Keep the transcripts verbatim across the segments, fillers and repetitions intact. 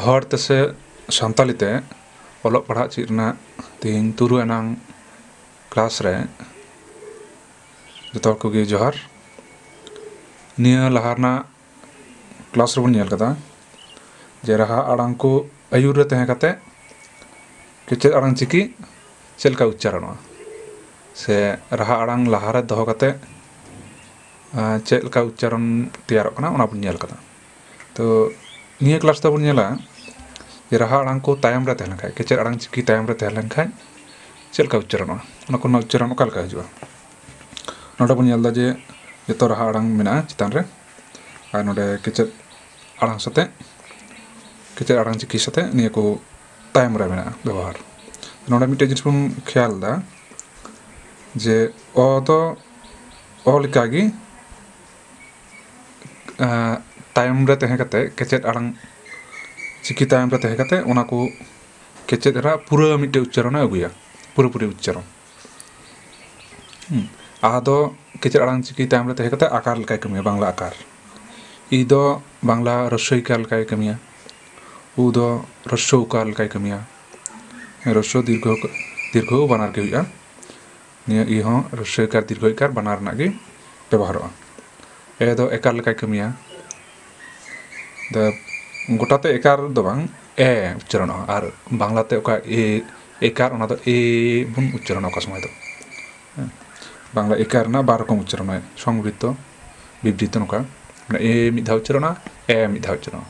ᱦᱚᱲ ᱛᱮᱥᱮ ᱥᱟᱱᱛᱟᱞᱤ ᱛᱮ ᱚᱞᱚᱜ ᱯᱟᱲᱦᱟᱜ ᱪᱮᱫ ᱨᱮᱱᱟᱜ ᱛᱮᱦᱮᱧ ᱛᱩᱨᱩᱭ ᱟᱱᱟᱝ ᱠᱞᱟᱥ ᱨᱮ ᱡᱚᱛᱚ ᱦᱚᱲ ᱠᱚᱜᱮ ᱡᱚᱦᱟᱨ᱾ ᱱᱤᱭᱟᱹ ᱞᱟᱦᱟ ᱨᱮᱱᱟᱜ ᱠᱞᱟᱥ ᱨᱮᱵᱚᱱ ᱧᱮᱞ ᱠᱟᱫᱟ ᱡᱮ ᱨᱟᱦᱟ ᱟᱲᱟᱝ ᱠᱚ ᱟᱹᱭᱩᱨ ᱨᱮ ᱛᱟᱦᱮᱸ ᱠᱟᱛᱮ ᱠᱮᱪᱮᱫ ᱟᱲᱟᱝ ᱪᱤᱠᱤ ᱪᱮᱫ ᱞᱮᱠᱟ ᱩᱪᱪᱟᱨᱚᱱᱚᱜᱼᱟ, ᱥᱮ ᱨᱟᱦᱟ ᱟᱲᱟᱝ ᱞᱟᱦᱟᱨᱮ ᱫᱚᱦᱚ ᱠᱟᱛᱮ ᱪᱮᱫ ᱞᱮᱠᱟ ᱩᱪᱪᱟᱨᱚᱱ ᱛᱮᱭᱟᱨᱚᱜ ᱠᱟᱱᱟ, ᱚᱱᱟ ᱵᱚᱱ ᱧᱮᱞ ᱠᱟᱫᱟ᱾ ᱛᱚ ᱱᱤᱭᱟᱹ ᱠᱞᱟᱥ ᱫᱚᱵᱚᱱ ᱧᱮᱞᱟ ᱡᱮ ᱨᱟᱦᱟ ᱟᱲᱟᱝ ᱠᱚ ᱛᱟᱭᱚᱢ ᱨᱮ ᱛᱟᱦᱮᱸ ᱞᱮᱱᱠᱷᱟᱱ, ᱠᱮᱪᱮᱫ ᱟᱲᱟᱝ ᱪᱤᱠᱤ ᱛᱟᱭᱚᱢ ᱨᱮ ᱛᱟᱦᱮᱸ ᱞᱮᱱᱠᱷᱟᱱ ᱪᱮᱫ ᱞᱮᱠᱟ ᱩᱪᱪᱟᱨᱚᱱᱚᱜᱼᱟ, ᱚᱱᱟ ᱠᱚᱨᱮᱱᱟᱜ ᱩᱪᱪᱟᱨᱚᱱ ᱚᱠᱟ ᱞᱮᱠᱟ ᱦᱤᱡᱩᱜᱼᱟ᱾ ᱱᱚᱰᱮ ᱵᱚᱱ ᱧᱮᱞ ᱮᱫᱟ ᱡᱮ ᱡᱚᱛᱚ ᱨᱟᱦᱟ ᱟᱲᱟᱝ ᱢᱮᱱᱟᱜᱼᱟ ᱪᱮᱛᱟᱱ ᱨᱮ, ᱟᱨ ᱱᱚᱰᱮ ᱠᱮᱪᱮᱫ ᱟᱲᱟᱝ ᱥᱟᱛᱮ, ᱠᱮᱪᱮᱫ ᱟᱲᱟᱝ ᱪᱤᱠᱤ ᱥᱟᱛᱮ ᱱᱤᱭᱟᱹ ᱠᱚ ᱛᱟᱭᱚᱢ ᱨᱮ ᱢᱮᱱᱟᱜᱼᱟ ᱵᱮᱵᱚᱦᱟᱨ᱾ ᱱᱚᱰᱮ ᱢᱤᱫᱴᱮᱡ ᱡᱤᱱᱤᱥ ᱵᱚᱱ ᱠᱷᱮᱭᱟᱞ ᱮᱫᱟ ᱡᱮ ᱚ ᱫᱚ ᱚ ᱞᱮᱠᱟᱜᱮ ᱛᱟᱭᱚᱢ ᱨᱮ ᱛᱟᱦᱮᱸ ᱠᱟᱛᱮ, ᱠᱮᱪᱮᱫ ᱟᱲᱟᱝ ᱪᱤᱠᱤ ᱛᱟᱭᱚᱢ ᱨᱮ ᱛᱟᱦᱮᱸ ᱠᱟᱛᱮ ᱚᱱᱟ ᱠᱚ ᱠᱮᱪᱮᱫ ᱨᱮᱱᱟᱜ ᱯᱩᱨᱟᱹ ᱢᱤᱫᱴᱮᱡ ᱩᱪᱪᱟᱨᱚᱱᱮ ᱟᱹᱜᱩᱭᱟ, ᱯᱩᱨᱟᱹᱯᱩᱨᱤ ᱩᱪᱪᱟᱨᱚᱱ᱾ ᱦᱩᱸ᱾ ᱟ ᱫᱚ ᱠᱮᱪᱮᱫ ᱟᱲᱟᱝ ᱪᱤᱠᱤ ᱛᱟᱭᱚᱢ ᱨᱮ ᱛᱟᱦᱮᱸ ᱠᱟᱛᱮ ᱟᱠᱟᱨ ᱞᱮᱠᱟᱭ ᱠᱟᱹᱢᱤᱭᱟ, ᱵᱟᱝᱞᱟ ᱟᱠᱟᱨ᱾ ᱤ ᱫᱚ ᱵᱟᱝᱞᱟ ᱨᱚᱥᱥᱚ ᱤᱠᱟᱨ ᱞᱮᱠᱟᱭ ᱠᱟᱹᱢᱤᱭᱟ᱾ ᱩ ᱫᱚ ᱨᱚᱥᱥᱚ ᱩᱠᱟᱨ ᱞᱮᱠᱟᱭ ᱠᱟᱹᱢᱤᱭᱟ᱾ ᱨᱚᱥᱥᱚ ᱫᱤᱨᱜᱷᱚ, ᱫᱤᱨᱜᱷᱚ ᱩ ᱵᱟᱱᱟᱨ ᱜᱮ ᱦᱩᱭᱩᱜᱼᱟ᱾ ᱱᱤᱭᱟᱹ ᱤ ᱦᱚᱸ ᱨᱚᱥᱥᱚ ᱤᱠᱟᱨ ᱫᱤᱨᱜᱷᱚ ᱤᱠᱟᱨ ᱵᱟᱱᱟᱨ ᱨᱮᱱᱟᱜ ᱜᱮ ᱵᱮᱵᱚᱦᱟᱨᱚᱜᱼᱟ᱾ ᱮ ᱫᱚ ᱮᱠᱟᱨ ᱞᱮᱠᱟᱭ ᱠᱟᱹᱢᱤᱭᱟ᱾ ᱫᱚ ᱜᱚᱴᱟᱛᱮ ᱮᱠᱟᱨ ᱫᱚ ᱵᱟᱝ, ᱮ ᱩᱪᱪᱟᱨᱚᱱᱚᱜᱼᱟ᱾ ᱟᱨ ᱵᱟᱝᱞᱟᱛᱮ ᱚᱠᱟ ᱮ, ᱮᱠᱟᱨ, ᱚᱱᱟ ᱫᱚ ᱮ ᱵᱚᱱ ᱩᱪᱪᱟᱨᱚᱱᱟ ᱚᱠᱟ ᱥᱚᱢᱚᱭ ᱫᱚ᱾ ᱦᱮᱸ᱾ ᱵᱟᱝᱞᱟ ᱮᱠᱟᱨ ᱨᱮᱱᱟᱜ ᱵᱟᱨ ᱨᱚᱠᱚᱢ ᱩᱪᱪᱟᱨᱚᱱ ᱦᱩᱭᱩᱜᱼᱟ, ᱥᱚᱝᱵᱨᱤᱛᱛᱚ, ᱵᱤᱵᱨᱤᱛᱛᱚ, ᱱᱚᱝᱠᱟ᱾ ᱢᱟᱱᱮ ᱮ ᱢᱤᱫ ᱫᱷᱟᱣ ᱩᱪᱪᱟᱨᱚᱱᱚᱜᱼᱟ, ᱮ ᱢᱤᱫ ᱫᱷᱟᱣ ᱩᱪᱪᱟᱨᱚᱱᱚᱜᱼᱟ᱾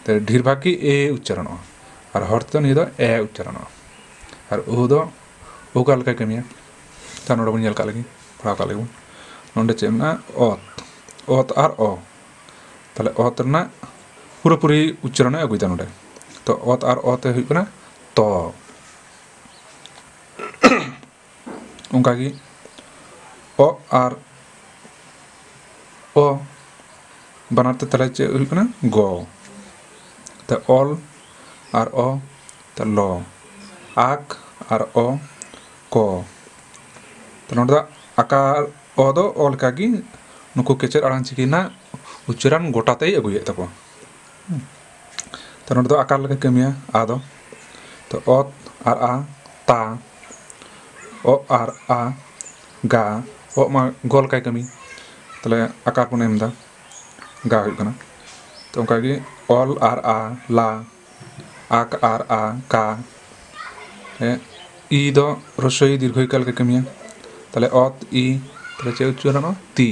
ᱛᱚ ᱰᱷᱮᱨ ᱵᱷᱟᱜᱽ ᱜᱮ ᱮ ᱩᱪᱪᱟᱨᱚᱱᱚᱜᱼᱟ᱾ ᱟᱨ ᱦᱚᱲ ᱛᱮᱫᱚ ᱱᱤᱭᱟᱹ ᱫᱚ ᱮ ᱩᱪᱪᱟᱨᱚᱱᱚᱜᱼᱟ᱾ ᱟᱨ ᱳ ᱫᱚ ᱚᱠᱟ ᱞᱮᱠᱟᱭ ᱠᱟᱹᱢᱤᱭᱟ? ᱛᱟ ᱱᱚᱰᱮ ᱵᱚᱱ ᱧᱮᱞ ᱠᱟᱜ ᱞᱮᱜᱮ, ᱯᱟᱲᱦᱟᱣ ᱠᱟᱜ ᱞᱮᱜᱮ ᱵᱚᱱ᱾ ᱱᱚᱰᱮ ᱪᱮᱫ ᱢᱮᱱᱟᱜᱼᱟ? ᱚᱛ, ᱚᱛ ᱟᱨ ᱚ᱾ ᱛᱟᱦᱞᱮ ᱚᱛ ᱨᱮᱱᱟᱜ ᱯᱩᱨᱟᱹᱯᱩᱨᱤ ᱩᱪᱪᱟᱨᱚᱱᱮ ᱟᱹᱜᱩᱭᱮᱫᱟ ᱱᱚᱰᱮ᱾ ᱛᱚ ᱚᱛ ᱟᱨ ᱚ ᱛᱮ ᱦᱩᱭᱩᱜ ᱠᱟᱱᱟ ᱛᱚ᱾ ᱚᱱᱠᱟᱜᱮ ᱚ ᱟᱨ ᱚ ᱵᱟᱱᱟᱨ ᱛᱮ ᱛᱟᱦᱞᱮ ᱪᱮᱫ ᱦᱩᱭᱩᱜ ᱠᱟᱱᱟ? ᱜᱚ᱾ ᱛᱮ ᱚᱞ ᱟᱨ ᱚ ᱛᱮ ᱞᱚ, ᱟᱠ ᱟᱨ ᱚ ᱠᱚ᱾ ᱛᱚ ᱱᱚᱰᱮ ᱫᱚ ᱟᱠᱟᱨ ᱚ ᱫᱚ ᱚ ᱞᱮᱠᱟᱜᱮ ᱱᱩᱠᱩ ᱠᱮᱪᱮᱫ ᱟᱲᱟᱝ ᱪᱤᱠᱤ ᱨᱮᱱᱟᱜ ᱩᱪᱪᱟᱨᱚᱱ ᱜᱚᱴᱟ ᱛᱮᱭ ᱟᱹᱜᱩᱭᱮᱫ ᱛᱟᱠᱚᱣᱟ᱾ ᱦᱩᱸ᱾ ᱛᱚ ᱱᱚᱰᱮ ᱫᱚ ᱟᱠᱟᱨ ᱞᱮᱠᱟᱭ ᱠᱟᱹᱢᱤᱭᱟ, ᱟ ᱫᱚ᱾ ᱛᱚ ᱚᱛ ᱟᱨ ᱟ, ᱛᱟ᱾ ᱚ ᱟᱨ ᱟ, ᱜᱟ᱾ ᱚ ᱢᱟ ᱜᱚ ᱞᱮᱠᱟᱭ ᱠᱟᱹᱢᱤ, ᱛᱟᱦᱞᱮ ᱟᱠᱟᱨ ᱵᱚᱱ ᱮᱢ ᱮᱫᱟ, ᱜᱟ ᱦᱩᱭᱩᱜ ᱠᱟᱱᱟ᱾ ᱛᱚ ᱚᱱᱠᱟᱜᱮ ᱚᱞ ᱟᱨ ᱟ, ᱞᱟ᱾ ᱟᱠ ᱟᱨ ᱟ, ᱠᱟ᱾ ᱮ, ᱤ ᱫᱚ ᱦᱨᱚᱥᱣᱚ ᱤ ᱫᱤᱨᱜᱷᱚ ᱤ ᱠᱟ ᱞᱮᱠᱟ ᱠᱟᱹᱢᱤᱭᱟ᱾ ᱛᱟᱦᱞᱮ ᱚᱛ, ᱤ, ᱛᱟᱦᱞᱮ ᱪᱮᱫ ᱩᱪᱪᱟᱨᱚᱱᱚᱜᱼᱟ? ᱛᱤ᱾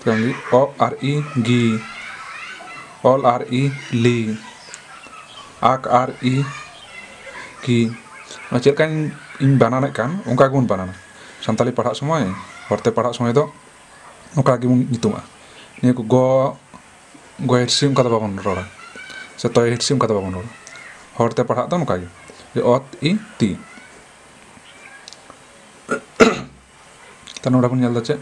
ᱛᱟᱦᱞᱮ ᱚ ᱟᱨ ᱤ, ᱜᱤ᱾ ᱚᱞ ᱟᱨ ᱤ, ᱞᱤ᱾ ᱟᱠ ᱟᱨ ᱤ, ᱠᱤ᱾ ᱚᱱᱟ ᱪᱮᱫ ᱞᱮᱠᱟᱧ ᱤᱧ ᱵᱟᱱᱟᱱᱮᱫ ᱠᱟᱱ, ᱚᱱᱠᱟ ᱜᱮᱵᱚᱱ ᱵᱟᱱᱟᱱᱟ᱾ ᱥᱟᱱᱛᱟᱲᱤ ᱯᱟᱲᱦᱟᱜ ᱥᱚᱢᱚᱭ, ᱦᱚᱲᱛᱮ ᱯᱟᱲᱦᱟᱜ ᱥᱚᱢᱚᱭ ᱫᱚ ᱱᱚᱝᱠᱟ ᱜᱮᱵᱚᱱ ᱧᱩᱛᱩᱢᱟᱜᱼᱟ᱾ ᱱᱤᱭᱟᱹ ᱠᱚ ᱜᱚ, ᱜᱚᱭ ᱦᱤᱨᱥᱤ ᱚᱱᱠᱟ ᱫᱚ ᱵᱟᱵᱚᱱ ᱨᱚᱲᱟ, ᱥᱮ ᱛᱚᱭ ᱦᱤᱨᱥᱤ ᱚᱱᱠᱟ ᱫᱚ ᱵᱟᱵᱚᱱ ᱨᱚᱲᱟ᱾ ᱦᱚᱲᱛᱮ ᱯᱟᱲᱦᱟᱜ ᱫᱚ ᱱᱚᱝᱠᱟ ᱜᱮ, ᱡᱮ ᱚᱛ, ᱤ, ᱛᱤ᱾ ᱛᱟᱦᱞᱮ ᱱᱚᱰᱮ ᱵᱚᱱ ᱧᱮᱞ ᱮᱫᱟ ᱪᱮᱫ?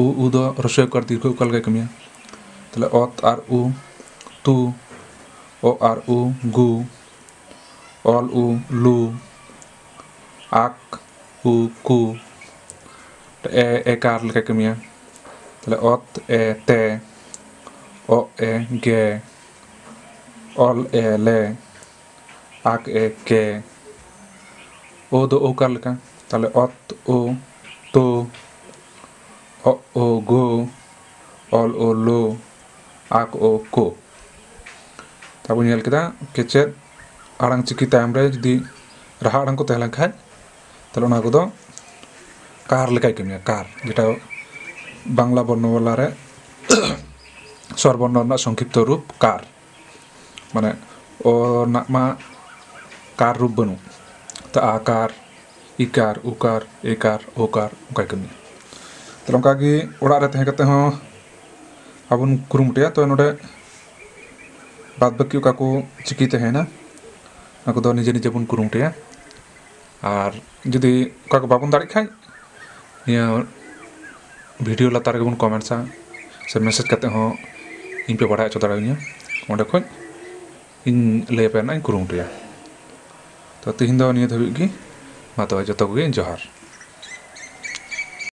ᱩ, ᱩ ᱫᱚ ᱦᱨᱚᱥᱣᱚ ᱤ ᱩᱠᱟᱨ ᱫᱤᱨᱜᱷᱚ ᱤ ᱩᱠᱟᱨ ᱞᱮᱠᱟᱭ ᱠᱟᱹᱢᱤᱭᱟ᱾ ᱛᱟᱦᱞᱮ ᱚᱛ ᱟᱨ ᱩ, ᱛᱩ᱾ ᱚ ᱟᱨ ᱩ, ᱜᱩ᱾ ᱚᱞ ᱩ, ᱞᱩ᱾ ᱟᱠ ᱩ, ᱠᱩ᱾ ᱮ, ᱮᱠᱟᱨ ᱞᱮᱠᱟᱭ ᱠᱟᱹᱢᱤᱭᱟ᱾ ᱛᱟᱦᱞᱮ ᱚᱛ, ᱮ, ᱛᱮ᱾ ᱚ, ᱮ, ᱜᱮ᱾ ᱚᱞ, ᱮ, ᱞᱮ᱾ ᱟᱠ, ᱮ, ᱠᱮ᱾ ᱳ ᱫᱚ ᱳᱠᱟᱨ ᱞᱮᱠᱟ, ᱛᱟᱦᱞᱮ ᱚᱛ, ᱳ, ᱛᱳ᱾ ᱚ, ᱳ, ᱜᱳ᱾ ᱚᱞ, ᱳ, ᱞᱳ᱾ ᱟᱠ, ᱳ, ᱠᱳ᱾ ᱛᱟ ᱵᱚᱱ ᱧᱮᱞ ᱠᱮᱫᱟ, ᱠᱮᱪᱮᱫ ᱟᱲᱟᱝ ᱪᱤᱠᱤ ᱛᱟᱭᱚᱢ ᱨᱮ ᱡᱩᱫᱤ ᱨᱟᱦᱟ ᱟᱲᱟᱝ ᱠᱚ ᱛᱟᱦᱮᱸ ᱞᱮᱱ ᱠᱷᱟᱡ, ᱛᱟᱦᱞᱮ ᱚᱱᱟ ᱠᱚᱫᱚ ᱠᱟᱨ ᱞᱮᱠᱟᱭ ᱠᱟᱹᱢᱤᱭᱟ, ᱠᱟᱨ, ᱡᱮᱴᱟ ᱵᱟᱝᱞᱟ ᱵᱚᱨᱱᱚᱢᱟᱞᱟ ᱨᱮ ᱥᱚᱨᱵᱚᱨᱱᱚ ᱨᱮᱱᱟᱜ ᱥᱚᱝᱠᱷᱤᱯᱛᱚ ᱨᱩᱯ ᱠᱟᱨ᱾ ᱢᱟᱱᱮ ᱚ ᱨᱮᱱᱟᱜ ᱢᱟ ᱠᱟᱨ ᱨᱩᱯ ᱵᱟᱹᱱᱩᱜ, ᱛᱚ ᱟᱠᱟᱨ, ᱤᱠᱟᱨ, ᱩᱠᱟᱨ, ᱮᱠᱟᱨ, ᱳᱠᱟᱨ, ᱚᱱᱠᱟᱭ ᱠᱟᱹᱢᱤᱭᱟ᱾ ᱛᱟᱦᱞᱮ ᱚᱱᱠᱟᱜᱮ ᱚᱲᱟᱜ ᱨᱮ ᱛᱟᱦᱮᱸ ᱠᱟᱛᱮ ᱦᱚᱸ ᱟᱵᱚ ᱵᱚᱱ ᱠᱩᱨᱩᱢᱩᱴᱩᱭᱟ᱾ ᱛᱚ ᱱᱚᱰᱮ ᱵᱟᱫ ᱵᱟᱹᱠᱤ ᱚᱠᱟ ᱠᱚ ᱪᱤᱠᱤ ᱛᱟᱦᱮᱱᱟ, ᱚᱱᱟ ᱠᱚᱫᱚ ᱱᱤᱡᱮ ᱱᱤᱡᱮ ᱵᱚᱱ ᱠᱩᱨᱩᱢᱩᱴᱩᱭᱟ᱾ ᱟᱨ ᱡᱩᱫᱤ ᱚᱠᱟ ᱠᱚ ᱵᱟᱵᱚᱱ ᱫᱟᱲᱮᱜ ᱠᱷᱟᱡ, ᱱᱤᱭᱟᱹ ᱵᱷᱤᱰᱤᱭᱳ ᱞᱟᱛᱟᱨ ᱨᱮᱜᱮ ᱵᱚᱱ ᱠᱚᱢᱮᱱᱴᱥᱟ, ᱥᱮ ᱢᱮᱥᱮᱡᱽ ᱠᱟᱛᱮ ᱦᱚᱸ ᱤᱧ ᱯᱮ ᱵᱟᱲᱟᱭ ᱦᱚᱪᱚ ᱫᱟᱲᱮᱭᱟᱹᱧᱟ᱾ ᱚᱸᱰᱮ ᱠᱷᱚᱡ ᱤᱧ ᱞᱟᱹᱭ ᱟᱯᱮ ᱨᱮᱱᱟᱜ ᱤᱧ ᱠᱩᱨᱩᱢᱩᱴᱩᱭᱟ᱾ ᱛᱚ ᱛᱤᱦᱤᱧ ᱫᱚ ᱱᱤᱭᱟᱹ ᱫᱷᱟᱹᱵᱤᱡ ᱜᱮ᱾ ᱢᱟ ᱛᱚᱵᱮ ᱡᱚᱛᱚ ᱠᱚᱜᱮ ᱡᱚᱦᱟᱨ᱾